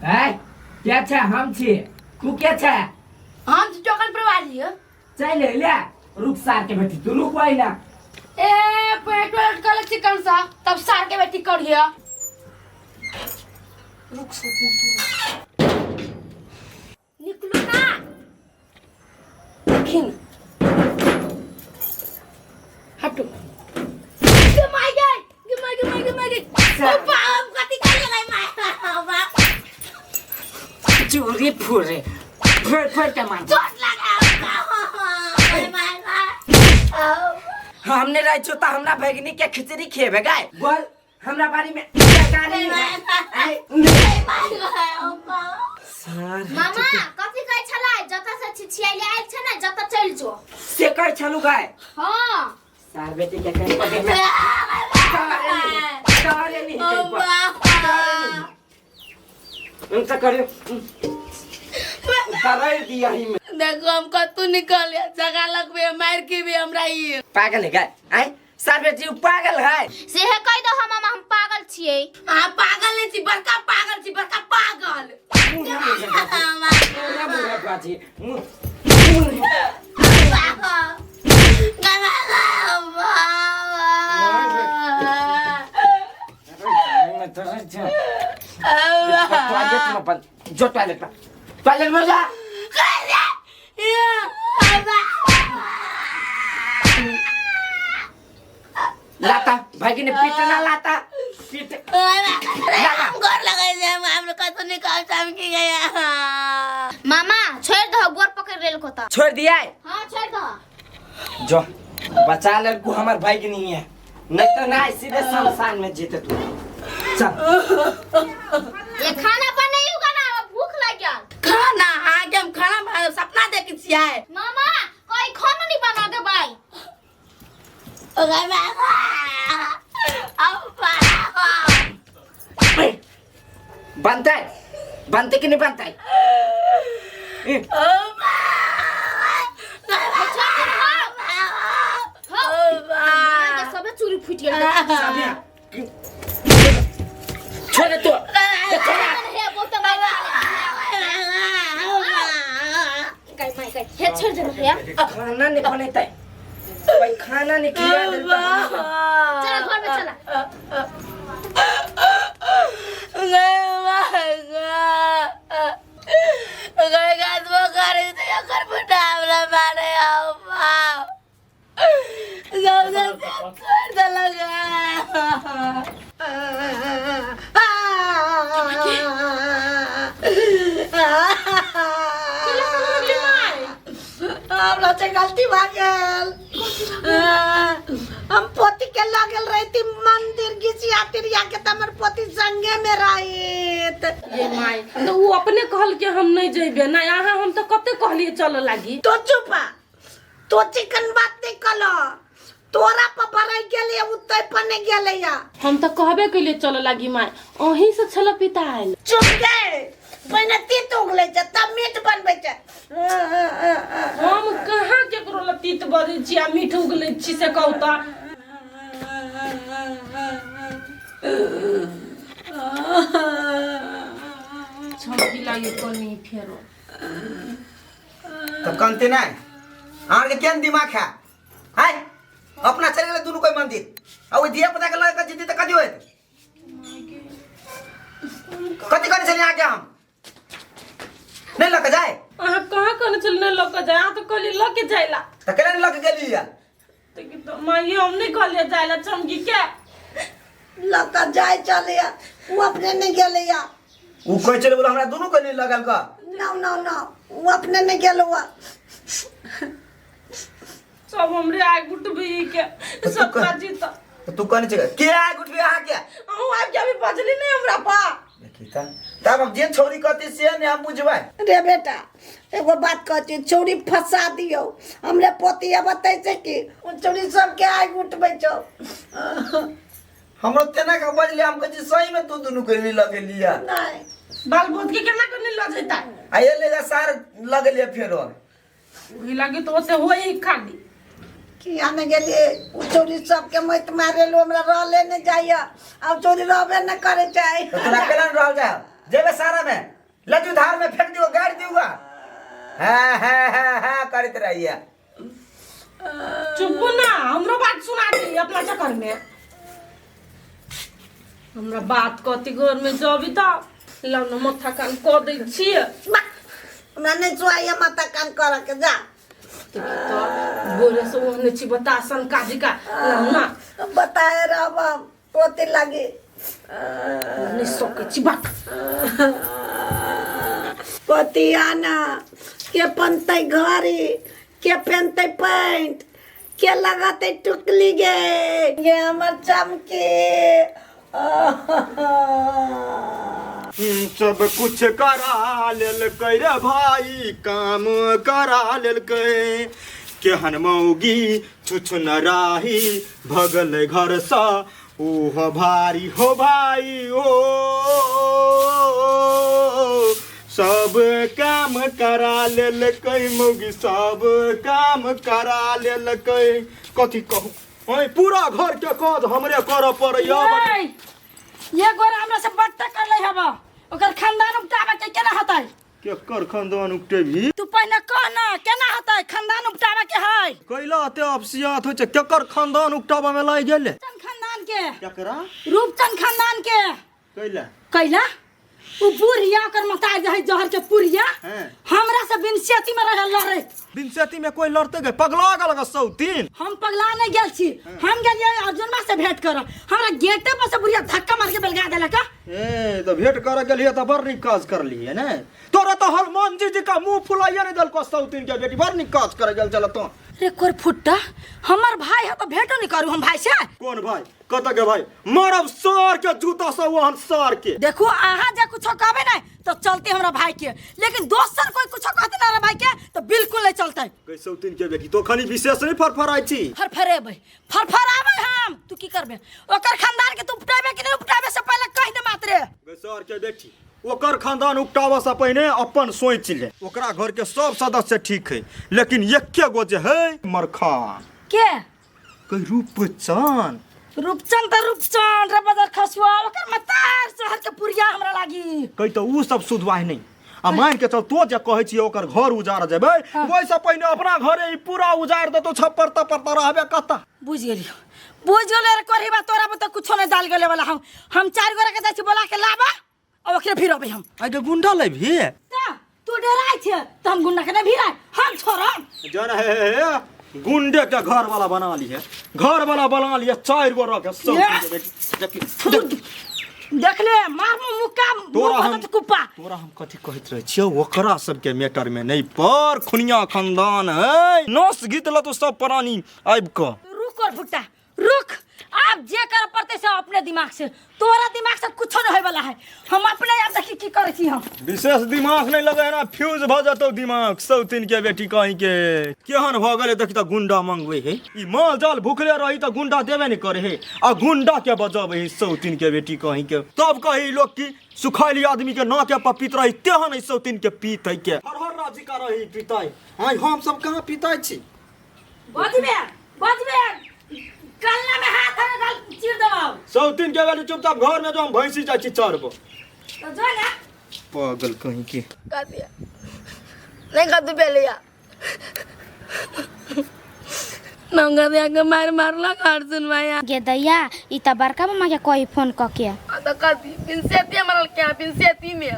है के छै? हम छी, तू के छै? हम छी चौकन प्रवाली। चल ले, रुक सार के बेटी, तू रुक वही ना। ए पेट वेट कर चिकन सा, तब सार के बेटी करिए। रुक सो तू। निकलू ना, देखिन हटू। गे माय गे, गे माय गे, माय गे, माय गे। ओ बाप, कथी कर गई माय बाप? चूरी फूरे फड़ फड़ के मार। चोट लगा माय माय माय। हमने रह छो त हमरा भगनी के खिचड़ी खेबे गाय बोल। हमरा बारी में तरकारी है। आय, सार। मामा, कथी कहै छलै? जतऽ से छिछियाइले आयल छै ने, जतऽ चलि जो। से कहै छलू गाय? हँ। सार बेटी के कहीं पर देखना तारे नहीं, कहीं पर तारे नहीं। उनसे करियो उतारे दिया ही में। देखो, हम कतू निकल जगह लगबे मार के भी हमरा ई पागल है गाय। आय सार बेटी, उ पागल है। सेहे कहि दहो मामा, हम पागल छियै। अहाँ पागल नहीं छी, बड़का पागल छी, बड़का पागल। मुँह मुँह मुँह बाजी मुँह मुँह। टॉयलेट में बंद जो, टॉयलेट में, टॉयलेट में जा। लाता भाई ने पीटना, लाता पीट। गोर लगे छै हम, कतू निकाल चमकी गया। मामा, छोड़ि दहो, गोर पकड़ि लेलको तऽ। छोड़ दिया? हँ, छोड़ि दहो। जो बचा लड़कू हमार भाई के नहीं है, नहीं तो ना सीधे शमशान में जीते तू। चल। ये खाना बनैयौ ना, भूख लागि गेल। खाना आगे हम खाना सपना देखै छियै। मामा, कोई खाना नहीं बना देबै? बनता है, बनते कि नहीं बनता है? ए, सबे चूड़ी फूटि गेल। साबिया, छोड़ दे तू ए, छोड़। हे बहुत मार गई, मार गई। हे, छोड़ दे भैया। खाना नहीं बनाता है भाई, खाना नहीं खिला देता। चला, घर में चला। हमरा से गलती भऽ गेल। हम पोती के लऽ गेल रही मंदिर घिचिया तिरिया के, तऽ हमर पोती संगे में रहित। ये माय, तो उ अपने कहल कि हम नहीं जेबे ना यहाँ। हम तो कते कहलिए चल लागी। तो चुप आ, तो चिकन बात नहीं कलो। तोरा पर भराई गेलै, उतै पर नहीं गेलै या। हम तो कहबे कैलिए चल लागी माय, अहीं से छल पिता आयल। चुप गए, पहिने तीत उगलै छै तब मीट बनबै छै। हम कहाँ केकरो लग तीत बजै छी आ मीठ उगलै छी से कहू तऽ। छौकी लागी कनी फेरो। तब कनते नहीं, अहाँके केहन दिमाग है? हाय, अपना चलि गेलै दुनू कोइ मंदिर आ ओहि धिया पुता के लऽ कऽ जेतै तऽ कथी होयत? कथी करै छलियै अहाँके? हम नहि लऽ कऽ जाय। अहाँ कहाँ कहने छली नहि लऽ कऽ जाय? अहाँ तऽ कहलियै लऽ के जाय ला। तऽ केना नहि लऽ कऽ गेली या? तऽ की तऽ माइये, हम नहि कहलियै जाय ला चमकी के। लऽ कऽ जाइ चलैया, ओ अपने नहि गेलैया। ओ कहै छलै बोलो हमरा दुनू के नहि लगल कऽ। नो नो नो, ओ अपने नहि गेल हुआ। सब हमरे आग उठबी के सब बाजी तऽ। तऽ तू कहने छै के आग उठबी अहाँके? अहूँ आबि के अभी बजली नहि हमरा पा। देखी तऽ तब अब जे छौरी कहती से ने हम बुझबै। रे बेटा, एगो बात कहती, छौरी फंसा दियौ। हमरे पोती बतै छै कि ओ छौरी सबके आगि उठबै छौ। हमरो तेना के बजले, हम कहै छी सही में तू दुनू के नहीं लगेलिया? नहीं। बाल बोध के केना के नहीं लऽ जेता? आ ये ले जा सार लगेलिया फेरो। ओही लागी तऽ ओते होई खाली। किया नहि गेलियै? ओ छौरी सबके मत मारेलू, हमरा रहले नहि जाइया। आब छौरी रहबे नहि करै छै। तऽ तोरा केना रहल जाय? जेबे सारा में लज्जू धार में फेंक दियो गाड़ दियो हाँ हाँ हाँ हाँ करते रहिए। चुप ना, हमरो बात सुना दी अपना चक्कर में। हमरा बात कथी घर में जबी त लौ न माथा कान क दै छियै। हमरा नहीं सुहाइए माथा कान कर के जा। तो बोले से ओहने छी बतासन काजी का लौ ना बताए रहब हम पोते लागे नहीं सकै छी बात। पोती आना के पनतै घड़ी के पहनतै पैंट के लगातै टुकली गे गे हमर चमकी। सब कुछ करा लेलकै रे भाई, काम करा लेलकै। केहन मौगी छुछु न राही भगल घर सा ओह भारी हो भाई ओ। सब काम करा लेलकै मौगी, सब काम करा लेलकै। कथी कहू ओए पूरा घर के काज हमरे करऽ पड़ैया। ये गोरा हमरा से बट्टा कर ले हबा, ओकर खानदान उपटावे के केना होतै? केकर खानदान उपटेबी तू पहिने कह ना केना होतै खानदान उपटावे के है? कैला ते अफसियात होइ छै, केकर खानदान उपटाबा में लागि गेलै? रूपचंद खानदान के। केकरा? रूपचंद खानदान के। कैला? कैला उ बुढ़िया ओकर मतार जे है जहर के पुरिया हमरा से बिनसेती में रहे लड़े। बिनसेती में कोई लड़ते गए? पगला गेल ग सौतीन। हम पगला नहीं गेल छी, हम गेलियै अर्जुनमा से भेंट कर, हमरा गेटे पर से बुढ़िया धक्का मार के बेलगा देलक। ए तो भेंट कर गेलियै त बड़ नीक काज करलियै ने। तोरा तो हनुमान जी जी का मुंह फुलाइए नहीं देलको सौतीन के बेटी, बड़ नीक काज कर गेल चल तो। रे कोर फुट्टा हमर भाई है तो भेंटो नहीं करू हम भाई से। कौन भाई? कत के भाई? मारब सर के जूता से वहन सर के। देखो अहाँ जे कुछो कहबे नहीं तो चलते हमरा भाई के, लेकिन दोसर कोई कुछो कहते ना हमरा भाई के तो बिल्कुल नहीं चलते। गई सौतीन के बेटी तो खाली विशेष नहीं फरफराई छी। फरफरेबै फरफराबै हम, तू की करबे? ओकर खानदान के तू उपटाबे कि नहीं उपटाबे से पहले कह दे मात्रे। गई सर के बेटी ओकर खानदान उपटाबा से पहिने अपन सोच ले। ओकरा घर के सब सदस्य ठीक है, लेकिन एके गो जे है मरखान के कई रूपचंद। रूपचंद त रूपचंद रे बदर खसुआ ओकर मतार शहर के पुरिया हमरा लागी। कई तो उ सब सुधवाह नहीं आ मान के चल तो जे कहै छी ओकर घर उजार जेबै ओइसँ पहिने अपना घरे ई पूरा उजार देतो, छप्पर तप्पर त रहबे कता। बुझ गेलियो बुझ गेलियो रे कोरहिबा तोरा पर त कुछो नहीं दाल गेले वाला। हम चार गोरा के जाइ छी बोला के लाबा और ओकरे भिरबै हम। आइ के गुंडा लेबही त तू डराइ छे त हम गुंडा के नहीं भिराय, हम छोड़म जन हे गुंडे के घर वाला बना लिए, घर वाला बना लिए चार गो रख सब देख ले मारमु मुक्का तोरा हम कुप्पा। तोरा हम कथी कहैत रहै छियौ ओकरा सबके मैटर में नहीं पर खुनिया खानदान है नस गीत ल तो सब प्राणी आबि क। रुक और भुट्टा रुक, आप जे कर पड़ते से अपने दिमाग से, तोरा दिमाग से कुछो नहीं होय वाला है। हम अपने आप देखी की करै छी हम। विशेष दिमाग नहीं लगे ना फ्यूज भ जतौ दिमाग सौतीन के बेटी कहीं के केहन भ गेलै देखी त गुंडा मंगबै है। ई माल जाल भुखले रही त गुंडा देबे नहीं करे है आ गुंडा के बजबै है सौतीन के बेटी कहीं के। तब कही लोग की सुखैली आदमी के नाके पर पीत रही तेहन है सौतीन के पीत है के हर हर राजी का रही पीताई। आइ हम सब कहाँ पीताई छी? बजबे बजबे गल्ला में हाथ है गल चीर देबौ। सौतीन के बेटी चुपचाप घर में जो हम भैंसी जाइ छी चरबो तो जो ना पागल कहीं के कर दिया नहीं कर दू पहले या नंगा दिया के मार मारला अर्जुन माया गे दैया ई त बड़का मामा के कोई फोन क के त कर दी पिंसेती हमरा के पिंसेती में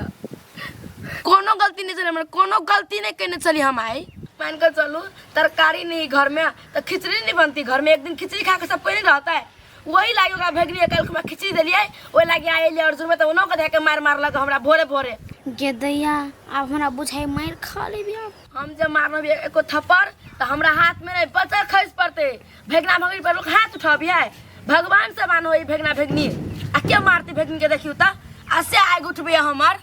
कोनो गलती नहीं चली हमरा, कोनो गलती नहीं कहने चली हम आई मान कर चलू तरकारी नहीं घर में तो खिचड़ी नहीं बनती घर में। एक दिन खिचड़ी खा के सब कोई नहीं रहता है, वही लागे ओकरा भेगनी कल हमरा खिचड़ी देलियै ओहि लागे आयल अर्जुन में तो ओनो के धके मार मारलक हमरा भोरे भोरे। गे दैया आब हमरा बुझाइ मार खा लेबी। हम जब मारब एको थप्पड़ तो हमरा हाथ में नहीं बचर खसि पड़ते, भेगना भगनी पर लोग हाथ उठबियै भगवान से मानो ई भेगना भेगनी आ के मारते भेगनी के देखियौ त आ से आगि उठबै हमर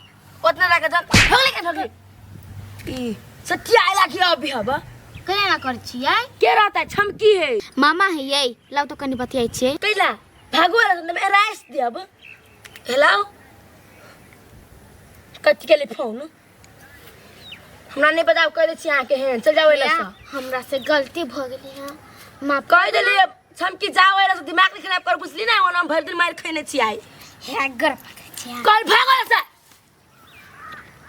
ओतना लागे जन भगले के भगले ई सटिया आइला कि अभी हब केना ना कर छियै के रहता है छमकी है मामा है ये लाउ तो कनी बतियाइ छियै कैला भागो में राइस देब। हेलो कथी के लिए फोन हमरा नहीं पता कह दै छी अहाँके हेन चल जाओ एला से। हमरा से गलती भ गेली हां माफ कह देलियै छमकी जाओ एला से दिमाग नहीं खराब कर बुझली ना ओना हम भरि दिन मार खैने छी आइ हे गर पकड़ै छी कल भागो एला से।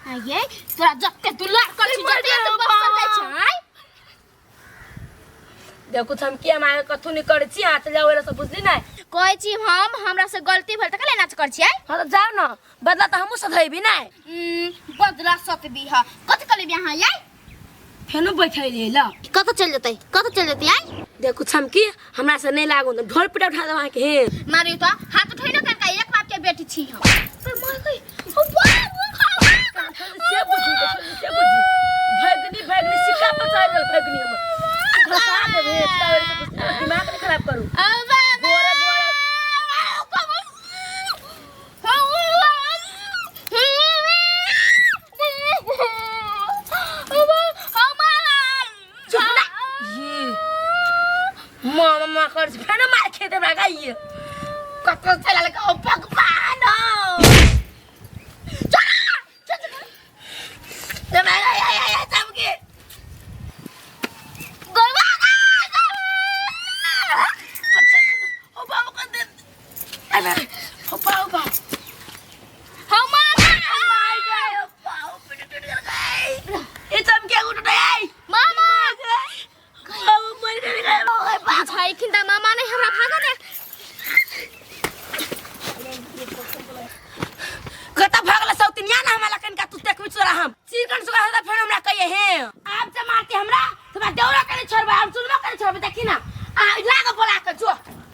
ये तोरा जते दुलार कर छी जते तो बसल जाइ छै आय। देखू हम किया मारे कथू नहीं करे छी हाथ जाओ एरा सब बुझली नहीं। कहै छी हम हमरा से गलती भेल त कले नाच कर छी आय। हां त जाओ ना बदला त हमहू सधैबी नहीं। बदला सतबी ह कथि कलेबी अहाँ आय? फेनो बैठै रही ल। कत चल जतै कत चल जतै आय? देखू छमकी हमरा से नहीं लागो त ढोल पिटा उठा देवा के हे। मारियो त हाथ उठै न कनका एक बाप के बेटी छी हम। पर मार गई ओ बाप से बुझी से बुझी भगनी भगनी सिक्का पचाइ गेल भगनी हमर घसा देबे दिमाग नहीं खराब करू। बोरे बोरे चुप ना ये मामा मामा कर फेनो मार खेते हमरा गाइए ककरो चला लगा ओ भगवान मामा नहीं हमरा भागा दे। कता भागला सौतिनिया ना हमरा लखन का तू देखबी तोरा हम चिकन सुगा होता फेर हमरा कहिए हे आप जे मारती हमरा तोरा देवरा करे छोड़बा हम सुनबा करे छोड़बे देखी ना आ लाग बोला के जो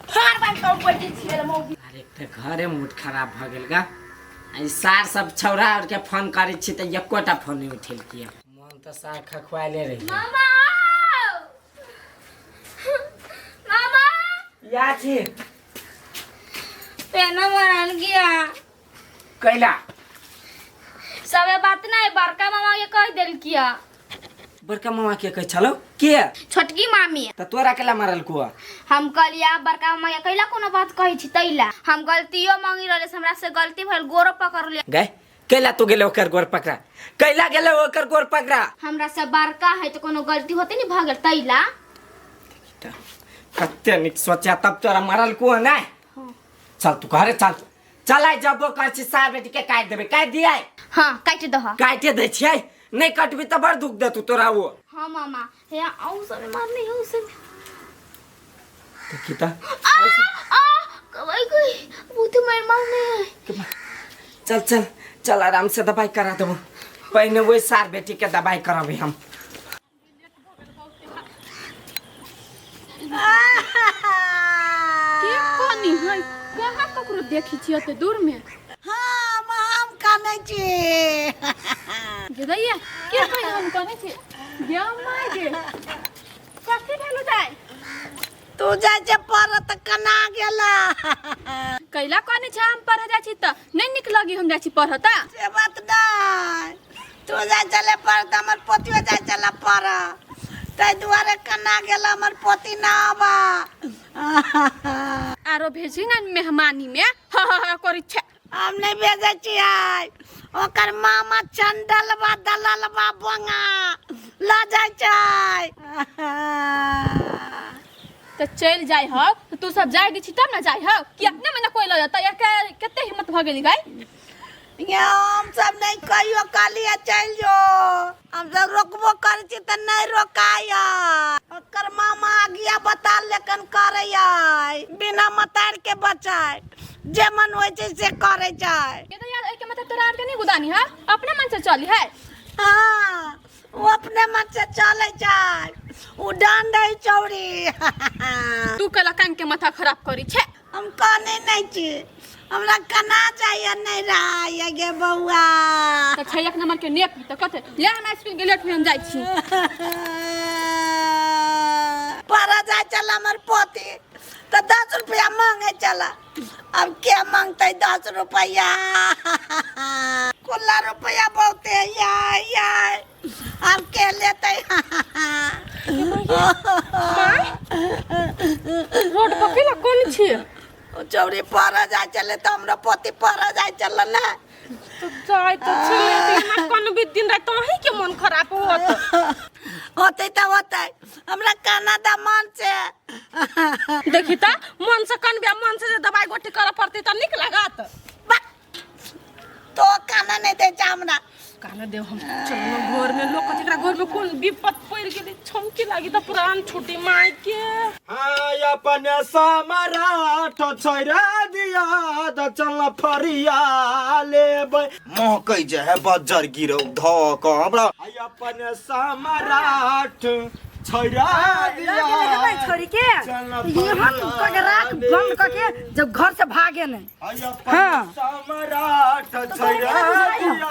फार बान कम बैठी छी मौगी। अरे त घरे मूड खराब भ गेल गा। आ ई सार सब छौरा और के फोन करै छी त एकोटा फोन नहीं उठेलकिए। मन त सार खखुआले रही। मामा मामा या छी पेना मरल गया कैला सबे बात नहीं बड़का मामा के कह देल किया। बड़का मामा के कह छलो के? छोटकी मामी। त तोरा केला मारल कुआ? हम कहलिया बड़का मामा के कैला कोनो बात कहै छी तैला हम गलतियो मांगी रहले हमरा से गलती भइल गोरो पकड़ लिया। गए कैला तू गेले ओकर गोर पकड़ा कैला गेले ओकर गोर पकड़ा? हमरा से बड़का है तो कोनो गलती होते नहीं भगल तैला। कते निक सोचा तब तोरा मारल कुआ नहीं। चल तू घरे चल चल आइ जब कहै छी सार बेटी के काटि देबै काटि दियै। हां काटि दह। काटि दै छियै नहीं कटबी त बड़ दुख देतू तोरा वो। हां मामा हे आउ सब मारने हो सब। देखी त आ आ कबई गई भूत मार मारने है। चल चल चल आराम से दवाई करा देबो पहिने वही सार बेटी के दवाई कराबी हम। के कनी है कहाँ ककरो देखी छी ओते दूर में? हाँ हम कानै छी। गे दैया के कही हम कानै छी? गे my गे कथी भेलो दाइ? तू जाइ छै पढ़ त कना गेला। कैला कानै छै हम पढ़ जाइ छी त नहीं निक लगी हम जाइ छी पढ़ त? से बात नहीं तू जाइ चले पढ़ त हमर पोतियो जाइ चले पढ़ तै दुआरे कना गेला हमर पोती ना आबा। आरो भेजी ना मेहमानी में ह ह ह करी छे। हम नहीं भेजै छियै ओकर मामा चंडलबा दललबा बोंगा ल जाइ छै। त चलि जाइ हौ त तू सब जाइ दै छी तब ना जाइ हौ कि अपने मने कोइ ल जतै कते हिम्मत भ गेली गाय? ये हम सब नहीं कहियो कहलिए चलि जो हम सब रोकबो करै छी त नहीं रोकाय। ओकर मामा आगिया बता लेकन करैया बिना मतार के बचाय जे मन होइ छै से करै छै। ये तो यार एके मतलब तोरा आर के नहीं गुदानी है अपने मन से चली है। हाँ वो अपने मन से चलै छै उ डांड है चौरी। तू कला कान के माथा खराब करी छे। हम कहने नहीं छी हमरा कना चाहिए नहीं रहा गे बउआ। त छै एक नंबर के नेक त कथे ले हमरा स्कूल के लेट में हम जाइ छी। पर जाय चल हमर पोती त 10 रुपया मांगे चला अब के मांगते 10 रुपया? कुल्ला रुपया बहुते या या अब के लेते? रोड पर केला कोन छी? चौरी पर जाय चले त हमरा पोती पर जाय चल ना। तो जाय त छले त कोन भी दिन रात अहीं के मन खराब होत। होते त होते हमरा काना दा मन से। देखी त मन से कनबे मन से जे दवाई गोटी करऽ पड़तै त नीक लागत। तो काना नहीं दे छै हमरा कान देव हम चलो घर में लोग कथी एकरा घर में कोन विपत पड़ गेलै छमकी लागी त प्राण छूटी माय के। हाँ अपन समराठ छोड़ा दिया त चल फरिया लेबै महकै जे है बज्जर गिरौ धऽ कऽ हमरा आइ अपन समराठ छोड़ा दिया छोरी के चल एहन कऽ के राख बंद कऽ के जब घर से भागे नहीं। आइ अपन हाँ। समराठ छोड़ा दिया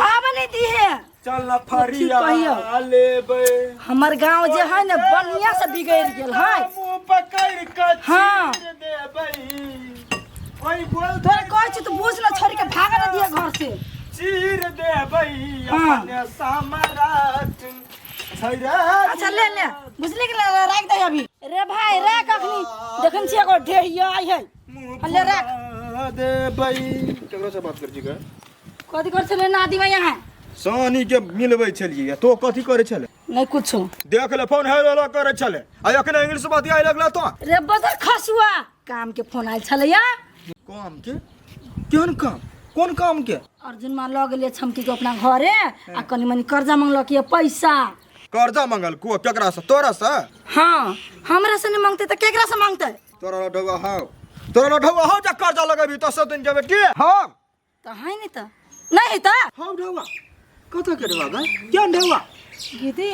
आब नहीं दी है चल फरिया कहियौ? लेबै। हमर गांव जे है ने बढ़िया से बिगड़ गेल है। मुँह पकड़ के हाँ। चीर देबै। ओइ बोल तोरा कहै छी तू बुझ न छोड़ के भाग न दिए घर से। चीर देबै हाँ। अपने समराठ छैरा। अच्छा ले ले बुझली कि ले, राख दे अभी रे भाई राख अखनी देखन छी एगो ढेहिया आई है। मुँह ले राख। फुला देबै। केकरो से बात कर छी गे? कथी कर छले नादी में यहाँ? सानी के मिलबै छलियै तो कथी करै छले? नहीं कुछो। देख ले फोन हेलो हेलो करै छले आ अखने इंग्लिश बतियाइ लगला तो। रे बजर खसुआ काम के फोन आयल छले या। काम के? केहन काम? कोन काम के? अर्जुन मां लऽ गेलियै छमकी के अपना घरे आ कनी मनी कर्जा मंगलक ये पैसा। कर्जा मंगल को केकरा से? तोरा से? हाँ हमरा से नहीं मांगते त केकरा से मांगते? तोरा लढौआ हौ, तोरा लढौआ हौ जे कर्जा लगेबी तो सब दिन जेबे की? हाँ त है नहीं त नहीं त हौ ढौआ कतऽ के ढौआ गै? केहन ढौआ? गिदी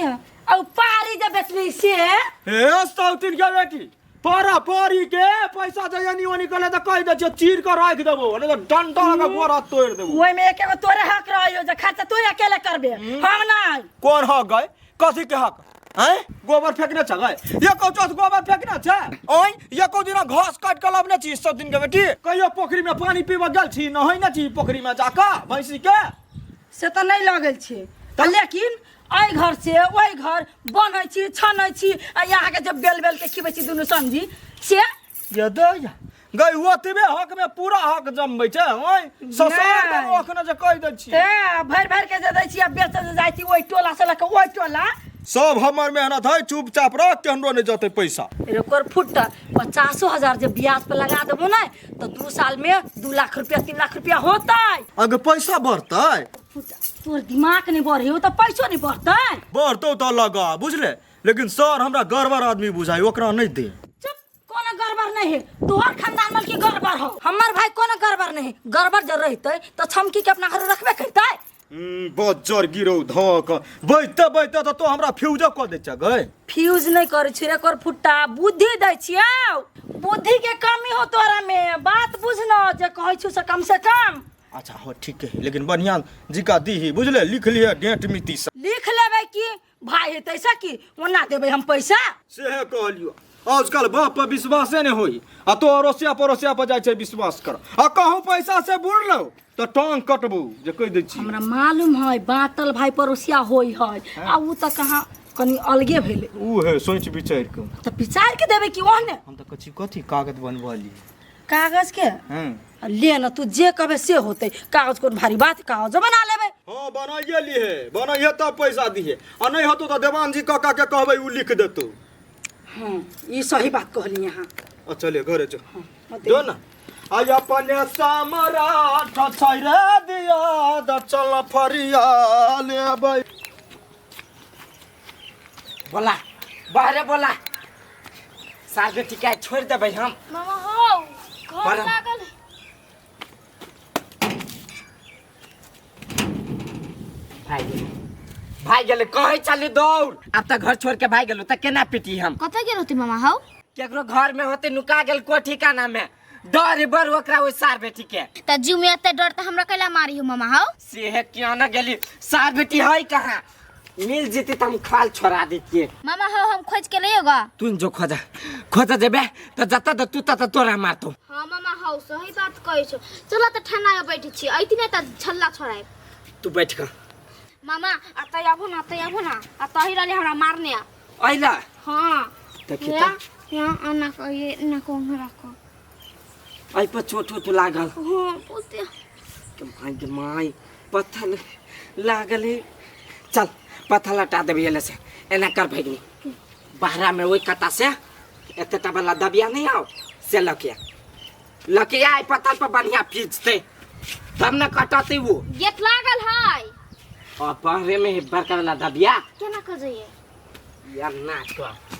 औ पारी जे बेचली से। हे सौतिन के बेटी पारा पारी के पैसा जे एनी ओनी कले त कहि दै छियै चीर के राखि देबो नहीं त डंडा लगा गोरा तोड़ि देबो। ओइ में एक एगो तोरे हक रहियो जे खर्चा तू अकेले करबे हम नहीं। कोन हक गै? कथी के हक? हैं गोबर फेंकने छ गै? एको चौथ गोबर फेंकने छ? ओइ एको दिना घास काट के लाबने छी सब दिन के बेटी? कहियो पोखरी में पानी पीबऽ गेल छी? नहै ने छी पोखरी में जाकऽ भैंसी के? से त नहीं लगल छी लेकिन एहि घर से ओहि घर बनै छी छनै छी आ यहाँ के जब बेल बेल के खिबै छी दुनू समझी से। ये दैया गै ओतबे हक में पूरा हक जमबै छै। ओइ ससुर नहि। अखने जे कहि दै छी ए भरि भरि के जे दै छी आ बेचऽ जे जाइ छी ओहि टोला से लऽ के ओहि टोला। सब हमर मेहनत है चुपचाप रह केहनो नहीं जतै पैसा। रेकर फुट 50,000 जे ब्याज पर लगा देबो ने तो 2 साल में 2 लाख रुपया 3 लाख रुपया होतै। अगर पैसा बढ़तै? तोर दिमाग नहीं बढ़े तो पैसो नहीं बढ़तै। बढ़तौ तो लगा बुझले लेकिन सर हमरा गड़बड़ आदमी बुझाइ ओकरा नहीं दे। चुप कोनो गड़बड़ नहीं है तोहर खानदान मल की गड़बड़ हो हमर भाई कोनो गड़बड़ नहीं है। गड़बड़ जर रहतै तो छमकी के अपना घर रखबे करतै। बज्जर गिरौ धक बैठते बैठते तो हमरा फ्यूज कऽ दै छ गै। फ्यूज नहीं करै छी रे कर फुट्टा बुद्धि दै छियौ। बुद्धि के कमी हो तोरा में बात बुझ न जे कहै छु से कम से कम। अच्छा हो ठीक है लेकिन बढ़िया जिका दीही बुझले लिख लिहे डेट मिति से। लिख लेबै की भाई हेतै से की ओना देबै हम पैसा। सेहे कहलियो आजकल बाप पर विश्वासे नहीं होई आ तो अड़ोसिया पड़ोसिया पर जाइ छै विश्वास कर आ कहूँ पैसा से बुड़लौ तो टांग कटबू जे कहि दै छी। हमरा मालूम है बाटल भाई पड़ोसिया होई है आ उ त कहाँ कनी अलगे भेलै। उ है सोच विचार के त विचार के देबै कि ओहने? हम त कथी कथी कागज बनबली कागज के? ले न तू जे कहबे से होतै कागज कोन भारी बात कागजो बना लेबै। हाँ बनाइए लिहे बनाइए तब पैसा दिहे आ नहीं होतौ त देवान जी काका के कहबै उ लिख देतौ। हाँ ई सही बात कहली यहाँ। अच्छा ले घरे जो जो ना आई अपने समराठ छैरे दिया द चल फरिया लेबै। बोला बाहरे बोला सार बेटी के छोड़ देबै हम। मामा हो घर लागल भाई गेल भाई गेल कहै चली दौड़ अब त घर छोड़ के भाग गेलो त केना पिटी हम? कतऽ गेल होती मामा हौ? केकरो घर में होते नुका गेल कोठी काना में डर बर ओकरा ओइ सार बेटी के। त जीव में एते डर त हमरा कैला मारी हो मामा हौ? सेहे क्यों न गेली सार बेटी है कहाँ मिल जीती त हम खाल छोड़ा देतिए। मामा हौ हम खोज के लइयो गा। तू जो खोजा खोजा जेबे त जता त तू त तोरा मारतो। हां मामा हौ सही बात कहै छौ चल त ठंडा में बैठै छी ऐती नै त छल्ला छोड़ाय। तू बैठ क। मामा अतै आबो ना अतै आबो ना आ तही रहले हमरा मारने आ। अइला? हां देखी त यहाँ आना को ये ना को रखो ऐ पर चोट उट लागल। हां बोलते के माय के माय पत्थर लागल है। चल पत्थर हटा देबै एले से एना कर भगनी बाहरा में ओइ कता से एतेटा वाला दबिया नहीं आओ से लकिया लकिया आई पत्थर पर बढ़िया पीचते तब न कटते वो। गेट लागल है। और बाहरे में है बड़का वाला दबिया। केना कह जाइए? यार ना कर।